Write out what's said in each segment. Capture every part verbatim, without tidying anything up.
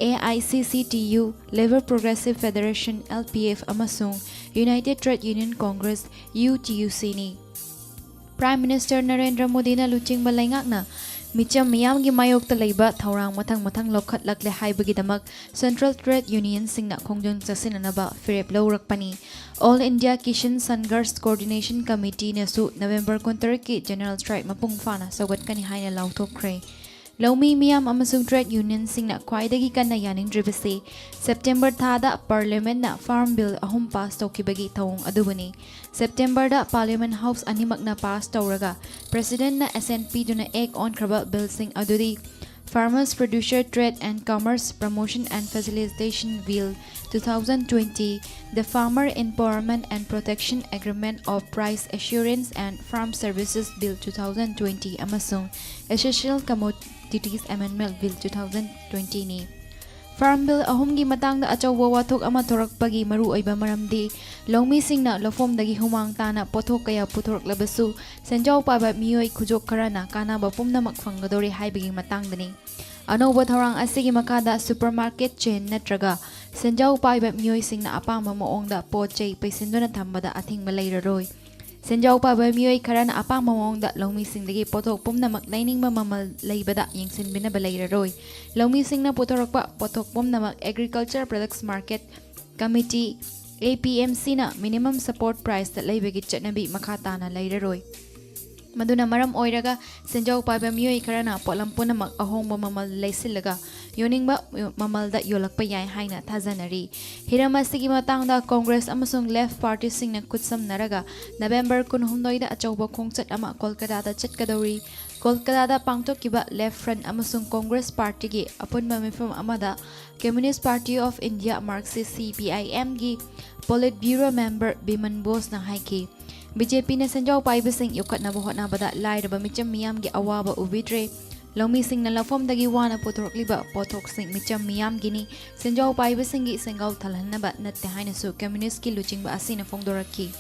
A I C C T U, Labour Progressive Federation, L P F, ꯑꯃꯁꯨꯡ United Trade Union Congress, U T U C ꯅꯤ꯫ Prime Minister Narendra ꯃꯣꯗꯤꯅ ꯂꯨꯆꯤꯡꯕ ꯂꯩꯉꯥꯛꯅ ꯃꯤꯆꯝ ꯃꯤꯌꯥꯝꯒꯤ ꯃꯥꯌꯣꯛꯇ ꯂꯩꯕ ꯊꯧꯔꯥꯡ ꯃꯊꯪ ꯃꯊꯪ ꯂꯧꯈꯠꯂꯛꯂꯦ ꯍꯥꯏꯕꯒꯤꯗꯃꯛ Central Trade Unionꯁꯤꯡꯅ ꯈꯣꯡꯖꯪ ꯆꯠꯁꯤꯟꯅꯅꯕ ꯐꯤꯔꯦꯞ ꯂꯧꯔꯛꯄꯅꯤ꯫ All India Kisan Sangharsh Coordination Committeeꯅꯁꯨ November ꯀꯨꯟꯇꯔꯦꯠꯀꯤ General Strike ꯃꯄꯨꯡ ꯐꯥꯅ ꯁꯧꯒꯠꯀꯅꯤ ꯍꯥꯏꯅ ꯂꯥꯎꯊꯣꯛꯈ꯭ꯔꯦ꯫ ꯂꯧꯃꯤ ꯃꯤꯌꯥꯝ ꯑꯃꯁꯨꯡ trade unionꯁꯤꯡꯅ ꯈ꯭ꯋꯥꯏꯗꯒꯤ ꯀꯟꯅ ꯌꯥꯅꯤꯡꯗ꯭ꯔꯤꯕꯁꯤ September ꯊꯥꯗ Parliamentꯅ Farm Bill ꯑꯍꯨꯝ pass ꯇꯧꯈꯤꯕꯒꯤ ꯊꯧꯑꯣꯡ ꯑꯗꯨꯕꯨꯅꯤ꯫ Septemberꯗ Parliament House ꯑꯅꯤꯃꯛꯅ pass ꯇꯧꯔꯒ Presidentꯅ assent ꯄꯤꯗꯨꯅ act ꯑꯣꯟꯈ꯭ꯔꯕ billꯁꯤꯡ ꯑꯗꯨꯗꯤ Farmers Producer Trade and Commerce Promotion and Facilitation Bill two thousand twenty, the Farmer Empowerment and Protection Agreement of Price Assurance and Farm Services Bill two thousand twenty ꯑꯃꯁꯨꯡ Essential Commodities Amendment Bill two thousand twenty ꯅꯤ꯫ Farm Bill ꯑꯍꯨꯝꯒꯤ ꯃꯇꯥꯡꯗ ꯑꯆꯧꯕ ꯋꯥꯊꯣꯛ ꯑꯃ ꯊꯣꯔꯛꯄꯒꯤ ꯃꯔꯨꯑꯣꯏꯕ ꯃꯔꯝꯗꯤ ꯂꯧꯃꯤꯁꯤꯡꯅ ꯂꯧꯐꯝꯗꯒꯤ ꯍꯨꯃꯥꯡ ꯇꯥꯅ ꯄꯣꯠꯊꯣꯛ ꯀꯌꯥ ꯄꯨꯊꯣꯔꯛꯂꯕꯁꯨ ꯁꯦꯟꯖꯥꯎ ꯄꯥꯏꯕ ꯃꯤꯑꯣꯏ ꯈꯨꯖꯣꯛ ꯈꯔꯅ ꯀꯥꯟꯅꯕ ꯄꯨꯝꯅꯃꯛ ꯐꯪꯒꯗꯧꯔꯤ ꯍꯥꯏꯕꯒꯤ ꯃꯇꯥꯡꯗꯅꯤ꯫ ꯑꯅꯧꯕ ꯊꯧꯔꯥꯡ ꯑꯁꯤꯒꯤ ꯃꯈꯥꯗ supermarket chain ꯅꯠꯇ꯭ꯔꯒ ꯁꯦꯟꯖꯥꯎ ꯄꯥꯏꯕ ꯃꯤꯑꯣꯏꯁꯤꯡꯅ ꯑꯄꯥꯝꯕ ꯃꯑꯣꯡꯗ ꯄꯣꯠ ꯆꯩ ꯄꯩꯁꯤꯟꯗꯨꯅ ꯊꯝꯕꯗ ꯑꯊꯤꯡꯕ ꯂꯩꯔꯔꯣꯏ꯫ ꯁꯦꯟꯖꯥꯎ ꯄꯥꯏꯕ ꯃꯤꯑꯣꯏ ꯈꯔꯅ ꯑꯄꯥꯝꯕ ꯃꯑꯣꯡꯗ ꯂꯧꯃꯤꯁꯤꯡꯗꯒꯤ ꯄꯣꯠꯊꯣꯛ ꯄꯨꯝꯅꯃꯛ ꯂꯩꯅꯤꯡꯕ ꯃꯃꯜ ꯂꯩꯕꯗ ꯌꯦꯡꯁꯤꯟꯕꯤꯅꯕ ꯂꯩꯔꯔꯣꯏ꯫ ꯂꯧꯃꯤꯁꯤꯡꯅ ꯄꯨꯊꯣꯔꯛꯄ ꯄꯣꯠꯊꯣꯛ ꯄꯨꯝꯅꯃꯛ Agriculture Products Market Committee, A P M Cꯅ minimum support priceꯇ ꯂꯩꯕꯒꯤ ꯆꯠꯅꯕꯤ ꯃꯈꯥ ꯇꯥꯅ ꯂꯩꯔꯔꯣꯏ꯫ ꯃꯗꯨꯅ ꯃꯔꯝ ꯑꯣꯏꯔꯒ ꯁꯦꯟꯖꯥꯎ ꯄꯥꯏꯕ ꯃꯤꯑꯣꯏ ꯈꯔꯅ ꯄꯣꯠꯂꯝ ꯄꯨꯝꯅꯃꯛ ꯑꯍꯣꯡꯕ ꯃꯃꯜ ꯂꯩꯁꯤꯜꯂꯒ ꯌꯣꯟꯅꯤꯡꯕ ꯃꯃꯜꯗ ꯌꯣꯜꯂꯛꯄ ꯌꯥꯏ ꯍꯥꯏꯅ ꯊꯥꯖꯅꯔꯤ꯫ ꯍꯤꯔꯝ ꯑꯁꯤꯒꯤ ꯃꯇꯥꯡꯗ Congress ꯑꯃꯁꯨꯡ Left Partyꯁꯤꯡꯅ ꯈꯨꯠꯁꯝꯅꯔꯒ November ꯀꯨꯟꯍꯨꯝꯗꯣꯏꯗ ꯑꯆꯧꯕ ꯈꯣꯡꯆꯠ ꯑꯃ ꯀꯣꯜꯀꯇꯥꯗ ꯆꯠꯀꯗꯧꯔꯤ꯫ ꯀꯣꯜꯀꯇꯥꯗ ꯄꯥꯡꯊꯣꯛꯈꯤꯕ Left Front ꯑꯃꯁꯨꯡ Congress Partyꯒꯤ ꯑꯄꯨꯟꯕ ꯃꯤꯐꯝ ꯑꯃꯗ Communist Party of India, Marxist, C P I Mꯒꯤ Politburo member ꯕꯤꯃꯟ ꯕꯣꯁꯅ ꯍꯥꯏꯈꯤ, BJPꯅ ꯁꯦꯟꯖꯥꯎ ꯄꯥꯏꯕꯁꯤꯡ ꯌꯣꯛꯈꯠꯅꯕ ꯍꯣꯠꯅꯕꯗ ꯂꯥꯏꯔꯕ ꯃꯤꯆꯝ ꯃꯤꯌꯥꯝꯒꯤ ꯑꯋꯥꯕ ꯎꯕꯤꯗ꯭ꯔꯦ꯫ ꯂꯧꯃꯤꯁꯤꯡꯅ ꯂꯧꯐꯝꯗꯒꯤ ꯋꯥꯅ ꯄꯨꯊꯣꯔꯛꯂꯤꯕ ꯄꯣꯠꯊꯣꯛꯁꯤꯡ ꯃꯤꯆꯝ ꯃꯤꯌꯥꯝꯒꯤꯅꯤ, ꯁꯦꯟꯖꯥꯎ ꯄꯥꯏꯕꯁꯤꯡꯒꯤ ꯁꯦꯟꯒꯥꯎ ꯊꯜꯍꯟꯅꯕ ꯅꯠꯇꯦ ꯍꯥꯏꯅꯁꯨ Communistꯀꯤ ꯂꯨꯆꯤꯡꯕ ꯑꯁꯤꯅ ꯐꯣꯡꯗꯣꯔꯛꯈꯤ꯫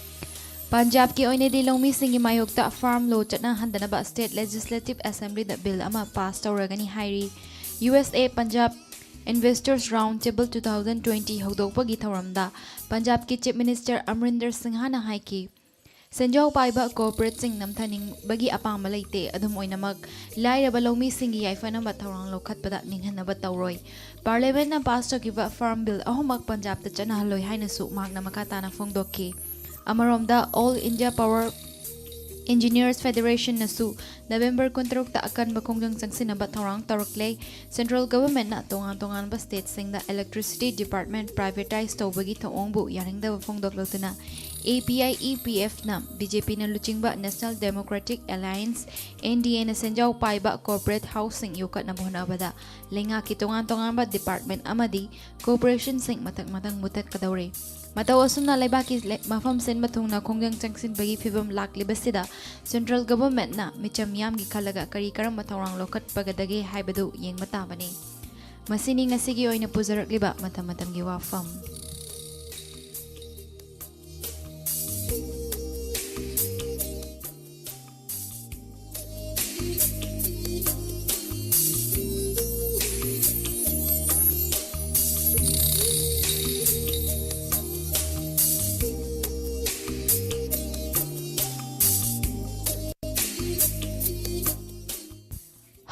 ꯄꯟꯖꯥꯕꯀꯤ ꯑꯣꯏꯅꯗꯤ ꯂꯧꯃꯤꯁꯤꯡꯒꯤ ꯃꯥꯌꯣꯛꯇ Farm Law ꯆꯠꯅꯍꯟꯗꯅꯕ State Legislative Assemblyꯗ bill ꯑꯃ pass ꯇꯧꯔꯒꯅꯤ ꯍꯥꯏꯔꯤ꯫ U S A Punjab Investors Round Table two thousand twenty ꯍꯧꯗꯣꯛꯄꯒꯤ ꯊꯧꯔꯝꯗ ꯄꯟꯖꯥꯕꯀꯤ Chief Minister Amarinder Singh ꯅ ꯍꯥꯏꯈꯤ, ꯁꯦꯟꯖꯥꯎ ꯄꯥꯏꯕ corporate ꯁꯤꯡ ꯅꯝꯊꯅꯤꯡꯕꯒꯤ ꯑꯄꯥꯝꯕ ꯂꯩꯇꯦ, ꯑꯗꯨꯝ ꯑꯣꯏꯅꯃꯛ ꯂꯥꯏꯔꯕ ꯂꯧꯃꯤꯁꯤꯡꯒꯤ ꯌꯥꯏꯐꯅꯕ ꯊꯧꯔꯥꯡ ꯂꯧꯈꯠꯄꯗ ꯅꯤꯡꯍꯟꯅꯕ ꯇꯧꯔꯣꯏ꯫ Parliament ꯅ pass ꯇꯧꯈꯤꯕ farm bill ꯑꯍꯨꯝꯃꯛ ꯄꯟꯖꯥꯕꯇ ꯆꯠꯅꯍꯜꯂꯣꯏ ꯍꯥꯏꯅꯁꯨ ꯃꯍꯥꯛꯅ ꯃꯈꯥ ꯇꯥꯅ ꯐꯣꯡꯗꯣꯛꯈꯤ꯫ ꯑꯃꯔꯣꯝꯗ, All India Power Engineers Federation ꯅꯁꯨ November ꯀꯨꯟꯇꯔꯨꯛꯇ ꯑꯀꯟꯕ ꯈꯣꯡꯖꯪ ꯆꯪꯁꯤꯟꯅꯕ ꯊꯧꯔꯥꯡ ꯇꯧꯔꯛꯂꯦ꯫ Central Government ꯅ ꯇꯣꯉꯥꯟ ꯇꯣꯉꯥꯟꯕ state ꯁꯤꯡꯗ electricity department privatize ꯇꯧꯕꯒꯤ ꯊꯧꯑꯣꯡꯕꯨ ꯌꯥꯅꯤꯡꯗꯕ ꯐꯣꯡꯗꯣꯛꯂꯗꯨꯅ, A P I E P F ꯅ B J P ꯅ ꯂꯨꯆꯤꯡꯕ National Democratic Alliance, N D A ꯅ ꯁꯦꯟꯖꯥꯎ ꯄꯥꯏꯕ corporate house ꯁꯤꯡ ꯌꯣꯛꯈꯠꯅꯕ ꯍꯣꯠꯅꯕꯗ ꯂꯩꯉꯥꯛꯀꯤ ꯇꯣꯉꯥꯟ ꯇꯣꯉꯥꯟꯕ department ꯑꯃꯗꯤ corporation ꯁꯤꯡ ꯃꯊꯪ ꯃꯊꯪ ꯃꯨꯊꯠꯀꯗꯧꯔꯦ꯫ ꯃꯇꯧ ꯑꯁꯨꯝꯅ ꯂꯩꯕꯥꯛꯀꯤ ꯂꯩ-, ꯃꯐꯝ ꯁꯤꯟꯕ ꯊꯨꯡꯅ ꯈꯣꯡꯖꯪ ꯆꯪꯁꯤꯟꯕꯒꯤ ꯐꯤꯕꯝ ꯂꯥꯛꯂꯤꯕꯁꯤꯗ Central Government ꯅ ꯃꯤꯆꯝ ꯃꯤꯌꯥꯝꯒꯤ ꯈꯜꯂꯒ ꯀꯔꯤ ꯀꯔꯝꯕ ꯊꯧꯔꯥꯡ ꯂꯧꯈꯠꯄꯒꯗꯒꯦ ꯍꯥꯏꯕꯗꯨ ꯌꯦꯡꯕ ꯇꯥꯕꯅꯤ꯫ ꯃꯁꯤꯅꯤ ꯉꯁꯤꯒꯤ ꯑꯣꯏꯅ ꯄꯨꯖꯔꯛꯂꯤꯕ ꯃꯇꯝ ꯃꯇꯝꯒꯤ ꯋꯥꯐꯝ꯫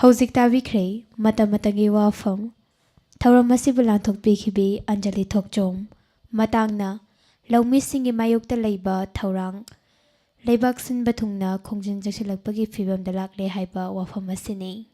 ꯍꯧꯖꯤꯛ ꯇꯥꯕꯤꯈ꯭ꯔꯦ ꯃꯇꯝ ꯃꯇꯝꯒꯤ ꯋꯥꯐꯝ꯫ ꯊꯧꯔꯝ ꯑꯁꯤꯕꯨ ꯂꯥꯟꯊꯣꯛꯄꯤꯈꯤꯕꯤ ꯑꯟꯖꯂꯤ ꯊꯣꯛꯆꯣꯝ꯫ ꯃꯇꯥꯡꯅ, ꯂꯧꯃꯤꯁꯤꯡꯒꯤ ꯃꯥꯌꯣꯛꯇ ꯂꯩꯕ ꯊꯧꯔꯥꯡ, ꯂꯩꯕꯥꯛ ꯁꯤꯟꯕ ꯊꯨꯡꯅ ꯈꯣꯡꯖꯪ ꯆꯪꯁꯤꯜꯂꯛꯄꯒꯤ ꯐꯤꯕꯝꯗ ꯂꯥꯛꯂꯦ ꯍꯥꯏꯕ ꯋꯥꯐꯝ ꯑꯁꯤꯅꯤ꯫